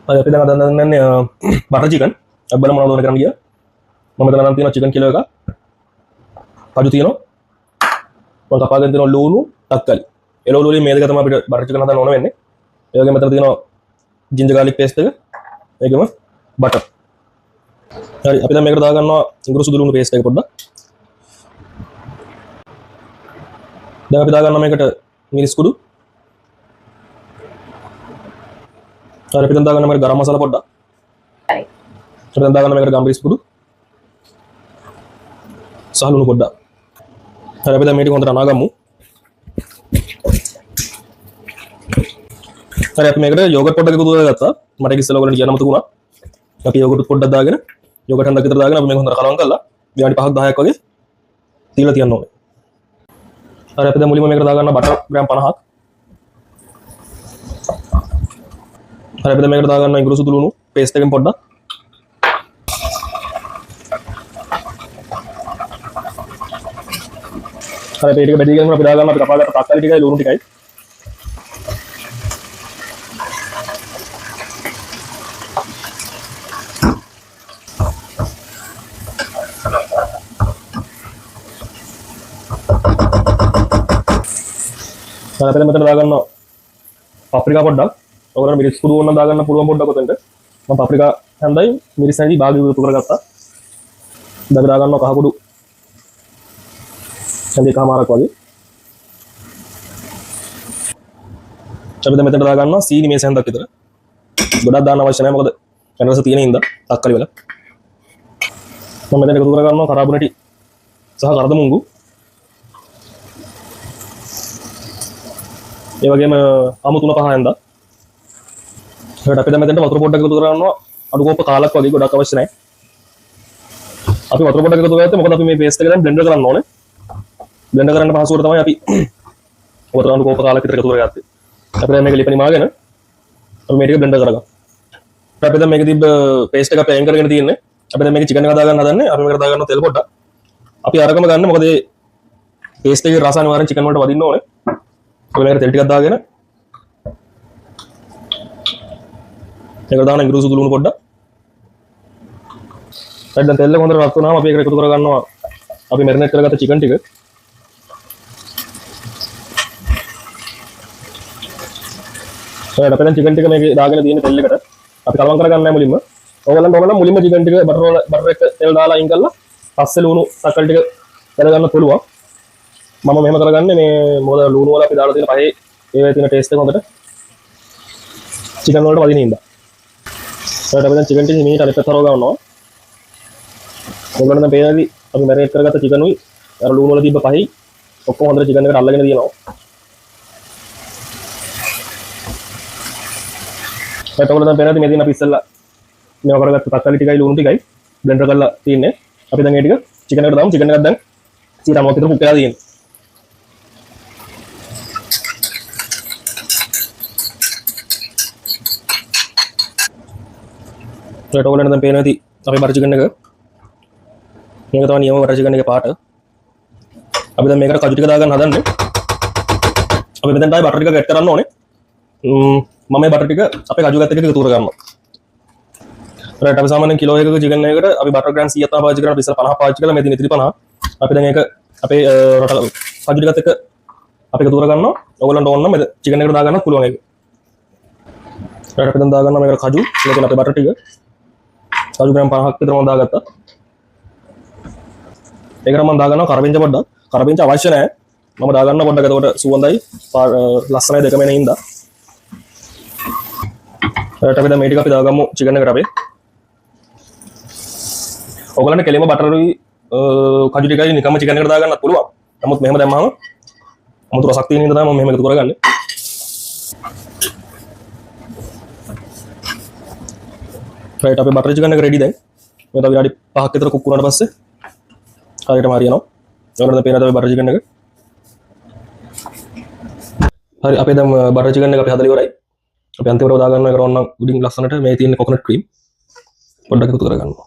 හරි, අපි දැන් හදන්න යන්නේ බටර් චිකන්. අපි බලමු මොනවද ඕන කරන්න කියලා. මම මෙතන අරන් තියෙනවා චිකන් කිලෝ එකක්. කජු තියෙනවා. මම කපාගෙන තියෙනවා ලූණු, තක්කාලි. එළවලු වලින් මේ දෙක තමයි අපිට බටර් චිකන් හදන්න ඕන වෙන්නේ. ඒ වගේම මෙතන තියෙනවා ජින්ජර් ගාලික් පේස්ට් එක. ඒකම බටර්. හරි, අපි දැන් මේකට දාගන්නවා ඉඟුරු සුදු ලුණු පේස්ට් එක පොඩ්ඩක්. දැන් අපි දාගන්නවා මේකට මිරිස් කුඩු. හරි, අපි දැන් දාගන්නවා මේකට ගරම් මසාලා පොඩ්ඩක්. හරි. අපි දැන් දාගන්නවා මේකට ගම්මිරිස් කුඩු. සහ ලුණු පොඩ්ඩක්. හරි, අපි දැන් මේ ටික හොඳට අනාගමු. හරි, අපි මේකට යෝගට් පොඩ්ඩක් එකතු කරගත්තා. මට ඒක ඉස්සෙල්ලා ඔයගොල්ලන්ට කියන්න අමතක වුණා. අපි යෝගට් පොඩ්ඩක් දාගෙන යෝගට් හන්දක් විතර දාගෙන අපි මේක හොඳට කලවම් කරලා විනාඩි 5ක් 10ක් වගේ තියලා තියන්න ඕනේ. හරි, අපි දැන් මුලින්ම මේකට දාගන්නවා බටර් ග්‍රෑම් 50ක්. හරි, අපි දැන් මේකට දාගන්නවා ඉඟුරු සුදු ලුණු පේස්ට් එකෙන් පොඩ්ඩක්. හරි, අපි ටික බෙදී ගන්න අපි දාගන්නවා අපි කපාගත්ත තක්කාලි ටිකයි ලුණු ටිකයි. හරි, අපි දැන් මෙතන දාගන්නවා පප්‍රිකා පොඩ්ඩක්. ඔයගොල්ලෝ මිරිස් කුඩු ඕන නම් දාගන්න පුළුවන් පොඩ්ඩක් ඔතෙන්ට. මම පප්‍රිකා හන්දයි මිරිස් හැඳි භාගය එකතු කරගත්තා. දැන් අපි දාගන්නවා කහ කුඩු හැඳි එකමාරක් වගේ. අපි දැන් මෙතනට දාගන්නවා සීනි මේස හැන්දක් විතර. ගොඩක් දාන්න අවශ්‍ය නැහැ, මොකද පැන රස තියෙන හින්දා තක්කාලි වල. මම මෙතන එකතු කරගන්නවා කරාබු නැටි සහ කරදමුංගු. ඒ වගේම අමු තුන පහ හැන්දා. ඊට අපි දැන් මෙතනට වතුර පොඩ්ඩක් එකතු කරගන්නවා අඩු කෝප්ප කාලක් වගේ, ගොඩක් අවශ්‍ය නැහැ. අපි වතුර පොඩ්ඩක් එකතු කරගත්තේ මොකද අපි මේ පේස්ට් එක දැන් බ්ලෙන්ඩර් කරන්න ඕනේ. බ්ලෙන්ඩර් කරන්න පහසුවට තමයි අපි වතුර අඩු කෝප්ප කාලක් විතර එකතු කරගත්තේ. අපි දැන් මේක ලිප නිමාගෙන අපි මේ ටික බ්ලෙන්ඩර් කරගමු. අපි දැන් මේක තිබ්බ පේස්ට් එක අපි අයින් කරගෙන තියෙන්නේ. අපි දැන් මේක චිකන් එක හදාගන්න හදන්නේ. අපි මේකට දාගන්නවා තෙල් පොඩ්ඩක්. අපි අරගම ගන්න, මොකද මේ පේස්ට් එකේ රස අනිවාර්යෙන් චිකන් වලට වදින්න ඕනේ. අපි මේකට තෙල් ටිකක් දාගෙන මේකට දාන ඉඟුරු සුදු ලුණු පොඩ්ඩක්. හරි, දැන් තෙල් එක හොඳට රත් වුණාම අපි ඒකට එකතු කරගන්නවා අපි මැරිනේට් කරගත්ත චිකන් ටික. හරි, අපි දැන් චිකන් ටික මේකේ දාගෙන තියෙන තෙල් එකට අපි කලවම් කරගන්න නැහැ මුලින්ම. ඔයගොල්ලන්ට ඕන නම් මුලින්ම චිකන් ටික බටර් වල බටර් එක තෙල් දාලා අයින් කරලා පස්සේ ලුණු තක්කාලි ටික දැනගන්න පුළුවන්. මම මෙහෙම කරගන්නේ මේ මොකද ලුණු වල අපි දාලා තියෙන පහේ ඒවයේ තියෙන ටේස්ට් එක හොඳට චිකන් වලට වදින හින්දා. ඊට අපි දැන් චිකන් ටික හිමීට අනිත් පැත්ත හරව ගන්නවා. ඔයගොල්ලන්ට දැන් පේනවාද අපි මැරිනේට් කරගත්ත චිකන් උයි අර ලුණු වල තිබ්බ පහයි ඔක්කොම හොඳට චිකන් එකට අල්ලගෙන තියෙනවා. ඊට ඔයගොල්ලෝ දැන් පේනවාද මේ තියෙන අපි ඉස්සෙල්ලා මේවා කරගත්ත තක්කාලි ටිකයි ලුණු ටිකයි බ්ලෙන්ඩර් කරලා තියෙන්නේ. අපි දැන් ඒ ටික චිකන් එකට දාමු. චිකන් එකක් දැන් 90ක් විතර කුක් වෙලා තියෙන්නේ. ඊට ඔයගොල්ලන්ට දැන් පේනවා ඇති අපේ බටර් චිකන් එක. මේක තමයි නියම බටර් චිකන් එකේ පාට. අපි දැන් මේකට කජු ටික දාගන්න හදන්නේ. අපි මෙතෙන්ට ආයේ බටර් ටික ඇඩ් කරන්න ඕනේ. මම මේ බටර් ටික අපේ කජු එකත් එක්ක එකතු කරගන්නවා. රයිට්, අපි සාමාන්‍යයෙන් කිලෝ එකක චිකන් එකකට අපි බටර් ග්‍රෑම් 100ක් තමයි පාවිච්චි කරන්නේ. අපි ඉස්සර 50 පාවිච්චි කළා, මේ දින ඉතිරි 50. අපි දැන් ඒක අපේ රට කජු ටිකත් එක්ක අපි එකතු කරගන්නවා. ඔයගොල්ලන්ට ඕන නම් මේ චිකන් එකට දාගන්නත් පුළුවන් ඒක. රයිට්, අපි දැන් දාගන්නවා මේකට කජු. මේකෙන් අපේ බටර් ටික. කජු ග්‍රෑම් 50ක් විතර මම දාගත්තා. ඒකට මම දාගන්නවා කරපිංච පොඩ්ඩක්. කරපිංච අවශ්‍ය නෑ. මම දාගන්නවා පොඩ්ඩක්. එතකොට සුවඳයි, ලස්සනයි දෙකම එන හින්දා. රයිට්, අපි දැන් මේ ටික අපි දාගමු චිකන් එකට අපේ. ඔයගොල්ලන්ට කෙලින්ම බටර් කජු ටිකයි නිකම්ම චිකන් එකට දාගන්නත් පුළුවන්. නමුත් මෙහෙම දැම්මම අමුතු රසක් තියෙන හින්දා තමයි මම මෙහෙම එකතු කරගන්නේ. රයිට්, අපේ බටර් චිකන් එක රෙඩි දැන්. මේ තව විනාඩි 5ක් විතර කුක් වුණාට පස්සේ හරියටම හරියනවා. ඔයාලට දැන් පේනවද අපේ බටර් චිකන් එක? හරි, අපේ දැන් බටර් චිකන් එක අපි හදලා ඉවරයි. අපි අන්තිමට දාගන්නවා ඒකට ඕන නම් උඩින් ලස්සනට මේ තියෙන කොකනට් ක්‍රීම් පොඩ්ඩක් එකතු කරගන්නවා.